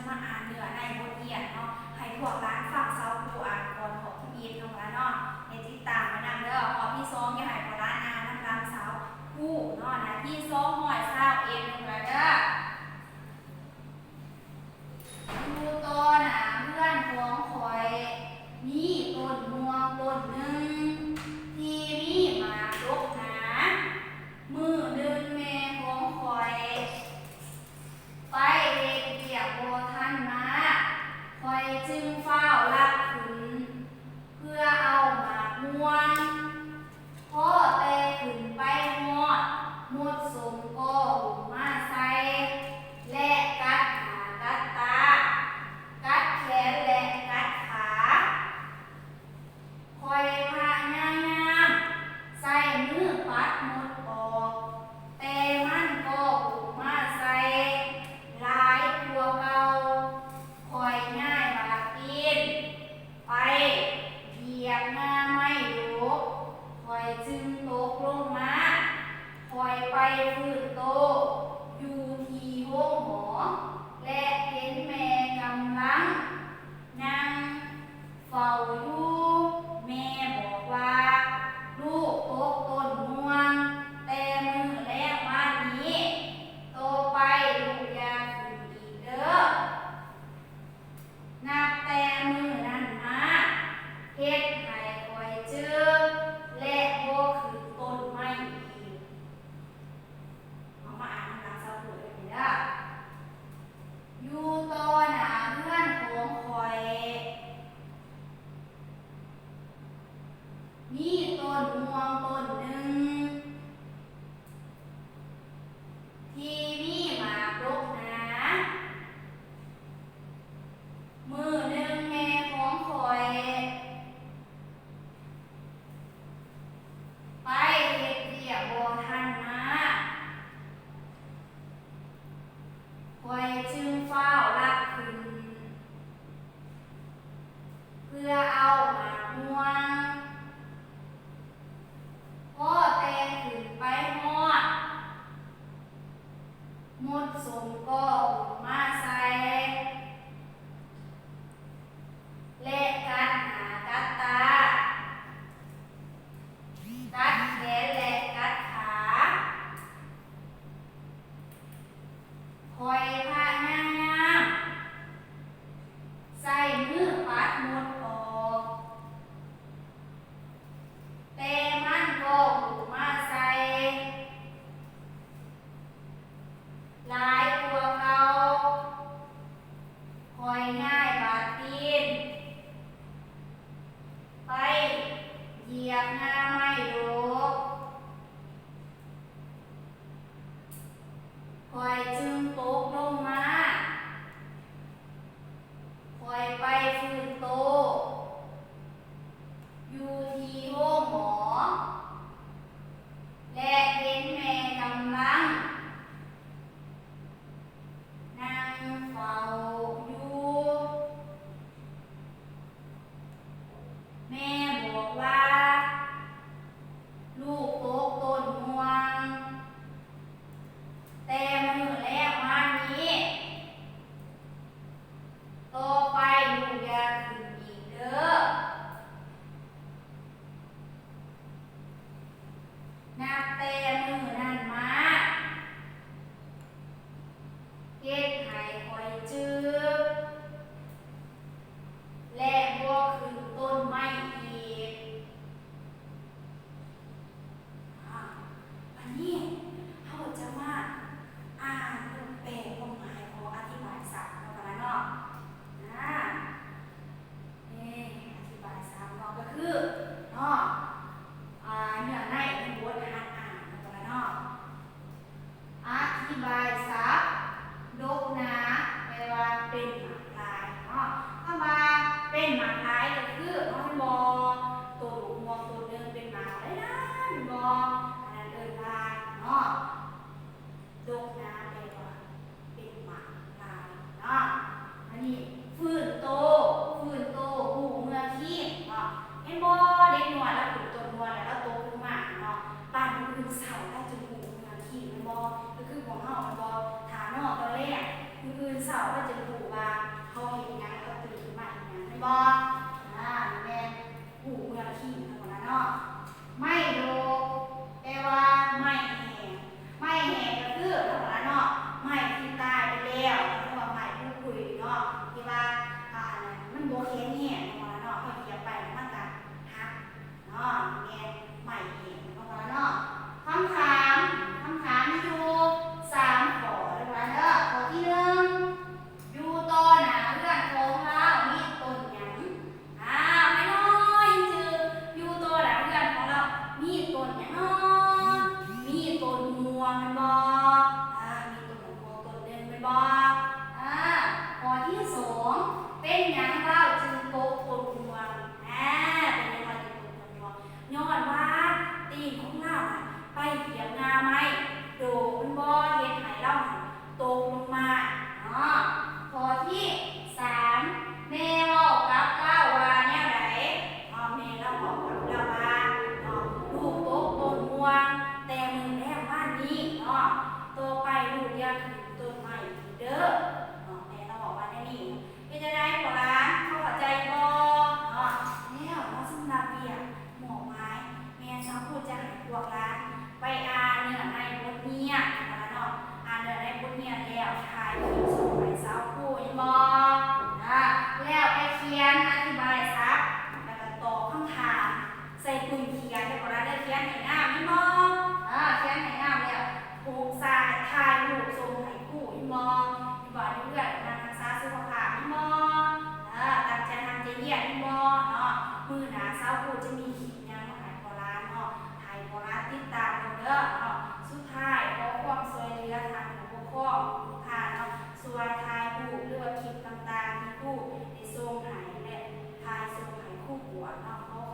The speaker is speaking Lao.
ມາອ່ານເນື້ອໃນບົດຮຽນເນາະ ໃຫ້ພວກຫຼານຟັງສາວຄູອ່ານກ່ອນຮອບທຳອິດເນາະ ເນາະ. ໃຫ້ຕິດຕາມໄວ້ນຳເດີ. ຮອບທີສອງ ຈະໃຫ້ພວກຫຼານອ່ານນຳຫຼັງສາວຄູເນາະ ໜ້າທີສອງຮ້ອຍຊາວເອັດເດີ. ຢູ່ຕໍ່ໜ້າເຮືອນຂອງຂ້ອຍ ມີຕົ້ນມ່ວງຕົ້ນໜຶ່ງ ທີ່ມີໝາກດົກໜາ. ມື້ໜຶ່ງແມ່ຂອງຂ້ອຍໄປເຮັດວຽກບໍ່ທັນມາ, ຂ້ອຍຈຶ່ງຟ້າວລັກຂຶ້ນເພື່ອເອົາໝາກມ່ວງ. ພໍແຕ່ຂຶ້ນໄປຮອດ, ມົດສົມກໍໂຫ່ງມາໃສ່ ແລະ ກັດໜ້າກັດຕາ, ກັດແຂນ ແລະ ກັດຂາ. ຂ້ອຍພະຍາຍາມໃຊ້ມືປັດມົດອອກ, ແຕ່ມັນກໍໂຫ່ງມາໃສ່ຫຼາຍກວ່າເກົ່າ. ຂ້ອຍຍ້າຍບາດຕີນ ໄປຢຽບງ່າໄມ້ດົກ, ຂ້ອຍຈຶ່ງຕົກລົງມາ. ຂ້ອຍໄປຟື້ນໂຕຢູ່ທີ່ໂຮງໝໍ ແລະ ເຫັນແມ່ກຳລັງນັ່ງເຝົ້າຢູ່. ແມ່ບອກວ່າ, ລູກຕົກຕົ້ນມ່ວງແຕ່ມື້ແລງວານນີ້, ຕໍ່ໄປລູກຢ່າຂຶ້ນອີກເດີ. ນັບແຕ່ມື້ນັ້ນມາ, ເຮັດໃຫ້ຂ້ອຍຈື່ ແລະ ບໍ່ຂຶ້ນຕົ້ນໄມ້ອີກ. ເຮົາມາອ່ານນຳກັນຊາວຜູ້ເດີ. ຢູ່ຕໍ່ໜ້າເຮືອນຂອງຂ້ອຍ ມີຕົ້ນມ່ວງຕົ້ນໜຶ່ງ ທີ່ມີໝາກດົກໜາ. ມື້ໜຶ່ງແມ່ຂອງຂ້ອຍໄປເຮັດວຽກບໍ່ທັນມາ, ຂ້ອຍຈຶ່ງຟ້າວລັກຂຶ້ນ ເພື່ອເອົາໝາກມ່ວງ. ພໍແຕ່ຂຶ້ນໄປຮອດ, ມົດສົມກໍໂຫ່ງມາໃສ່ ແລະ ກັດໜ້າກັດຕາ, ກັດແຂນ ແລະ ກັດຂາ. ຂ້ອຍພະຍາຍາມໃຊ້ມືປັດມົດອອກ, ແຕ່ມັນກໍໂຫ່ງມາໃສ່ຫຼາຍກວ່າເກົ່າ. ຂ້ອຍຍ້າຍບາດຕີນໄປຢຽບງ່າໄມ້ດົກ, ຂ້ອຍຈຶ່ງຕົກລົງມາ. ຂ້ອຍໄປຟື້ນໂຕຢູ່ທີ່ໂຮງໝໍ ແລະ ເຫັນແມ່ກຳລັງນັ່ງເຝົ້າຢູ່. ແມ່ບອກວ່າ, ລູກຕົກຕົ້ນມ່ວງແຕ່ມື້ແລງວານນີ້, ຕໍ່ໄປລູກຢ່າຂຶ້ນອີກເດີ. ນັບແຕ່ມື້ນັ້ນມາ, ເຮັດໃຫ້ຂ້ອຍຈື່ ແລະ ບໍ່ຂຶ້ນຕົ້ນໄມ້ອີກ. ອາ ບາດນີ້ເຮົາຈະມາອ່ານ ແປຄວາມໝາຍຂອງອະທິບາຍສັບເນາະ ບັດນີ້ເນາະ. ອາ ເອີ ອະທິບາຍສັບເນາະ ກໍຄືເນາະ ອາ ເນື້ອໃນໃນບົດຫັດອ່ານເນາະ ບັດນີ້ເນາະ. ອະທິບາຍສັບ ດົກໜາ ແປວ່າເປັນໝາກຫຼາຍເນາະ. ຄຳວ່າເປັນໝາກຫຼາຍກໍຄື ເຫັນບໍ່ ຕົ້ນໝາກມ່ວງຕົ້ນໜຶ່ງເປັນໝາກຫຼາຍໆ ແມ່ນບໍ່? ອັນນັ້ນເອີ້ນວ່າເນາະ ດົກໜາ ແປວ່າເປັນໝາກຫຼາຍເນາະ. ອັນນີ້ຟື້ນໂຕ ຟື້ນໂຕຮູ້ເມື່ອຄີນເນາະ. ເຫັນບໍ່ ເດັກນ້ອຍລາວຂຶ້ນຕົ້ນມ່ວງແລ້ວລາວຕົກລົງມາເນາະ, ປານມື້ອື່ນເຊົ້າລາວຈຶ່ງຮູ້ເມື່ອຄືນແມ່ນບໍ່? ກໍຄືພວກເຮົາແມ່ນບໍ່? ຖ້ານອນຕອນແລງ ມື້ອື່ນເຊົ້າລາວຈຶ່ງຮູ້ວ່າ ບໍ່? ອາ ແມ່ນ ຮູ້ເມືອລະຄີນຳກັນເນາະ. ໄມ້ດົກ ແປວ່າໄມ້ແຫ້ງ. ໄມ້ແຫ້ງກໍຄືນຳກັນເນາະ ໄມ້ທີ່ຕາຍໄປແລ້ວ ຫຼືວ່າໄມ້ຜຸພຸຍເນາະ ທີ່ວ່າ ອາ ອັນນັ້ນມັນບໍ່ແຂງແຮງນຳກັນເນາະ ເຮົາຢຽບໄປແລ້ວມັນກໍຫັກເນາະ ແມ່ນໄມ້ແຫ້ງນຳກັນເນາະ. ຄຳຖາມ ຄຳຖາມມີຢູ່ສາມຂໍ້ນຳກັນເດີ. ຂໍ້ທີໜຶ່ງ ຢູ່ຕໍ່ໜ້າເຮືອນຂອງລາວມີຕົ້ນຫຍັງ? ອາ ໄມ້ນ້ອຍ ຈື່ ຢູ່ຕໍ່ໜ້າເຮືອນຂອງລາວມີຕົ້ນຫຍັງເນາະ? ມີຕົ້ນມ່ວງແມ່ນບໍ່? ອາ ມີຕົ້ນໝາກມ່ວງຕົ້ນໜຶ່ງແມ່ນບໍ່? ອາ ຂໍ້ທີສອງ ເປັນຫຍັງລາວຈຶ່ງຕົກຕົ້ນມ່ວງ? ອາ ເປັນຫຍັງລາວຈຶ່ງຕົກຕົ້ນມ່ວງ? ຍ້ອນວ່າຕີນຂອງລາວຫັ້ນໄປຢຽບງ່າໄມ້ດົກແມ່ນບໍ່? ເຮັດໃຫ້ລາວຫັ້ນຕົກລົງມາເນາະ. ຂໍ້ທີສາມ ແມ່ເວົ້າກັບລາວວ່າແນວໃດ? ເນາະ ແມ່ລາວເວົ້າກັບລາວວ່າ ເນາະ ລູກຕົກຕົ້ນມ່ວງແຕ່ມື້ແລງວານນີ້ເນາະ ຕໍ່ໄປລູກຢ່າຂຶ້ນຕົ້ນໄມ້ອີກເດີເນາະ ແມ່ລາວເວົ້າວ່າແນວນີ້. ເຮັດຈັ່ງໃດພໍ່ຫຼານ ເຂົ້າໃຈບໍ່ເນາະ? ແລ້ວເນາະ ສຳລັບວຽກມອບໝາຍ ແມ່ສາວຄູຈະໃຫ້ພວກຫຼານໄປອ່ານເນື້ອໃນບົດຮຽນນຳກັນເນາະ. ອ່ານເນື້ອໃນບົດຮຽນແລ້ວ ຖ່າຍຄລິບສົ່ງໃຫ້ສາວຄູເຫັນບໍ່? ອາ ແລ້ວໄປຂຽນອະທິບາຍສັບ ແລ້ວກໍຕອບຄຳຖາມໃສ່ປຶ້ມຂຽນເດີພໍ່ຫຼານເດີ. ຂຽນໃຫ້ງາມເຫັນບໍ່? ອາ ຂຽນໃຫ້ງາມແລ້ວ ໂພສ ຖ່າຍຮູບສົ່ງໃຫ້ຄູເຫັນບໍ່? ຢູ່ບ້ານຢູ່ເຮືອນກະໝັ່ນຮັກສາສຸຂະພາບເຫັນບໍ່? ເອີ ຕັ້ງໃຈຮ່ຳໃຈຮຽນເຫັນບໍ່ເນາະ? ມື້ໜ້າສາວຄູຈະມີຄລິບຫຍັງມາໃຫ້ພໍ່ຫຼານເນາະ ໃຫ້ພໍ່ຫຼານຕິດຕາມເບິ່ງເດີເນາະ. ສຸດທ້າຍ ຂໍຄວາມຊ່ວຍເຫຼືອທາງຜູ້ປົກຄອງທຸກທ່ານເນາະ ຊ່ວຍຖ່າຍຮູບ ຫຼືວ່າຄລິບຕ່າງໆທີ່ຄູໄດ້ສົ່ງໃຫ້ ແລະ ຖ່າຍສົ່ງໃຫ້ຄູກວດເນາະ. ຂໍຄ